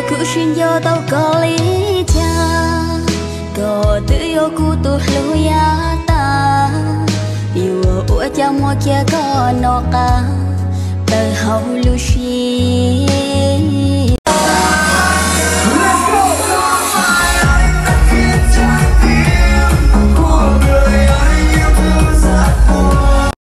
Kuv sib nco tau koj li cas, koj twb yog kuv tus hlub yav tas. Yuav ua cas muab kiag koj noj qab tawm hauv lub siab.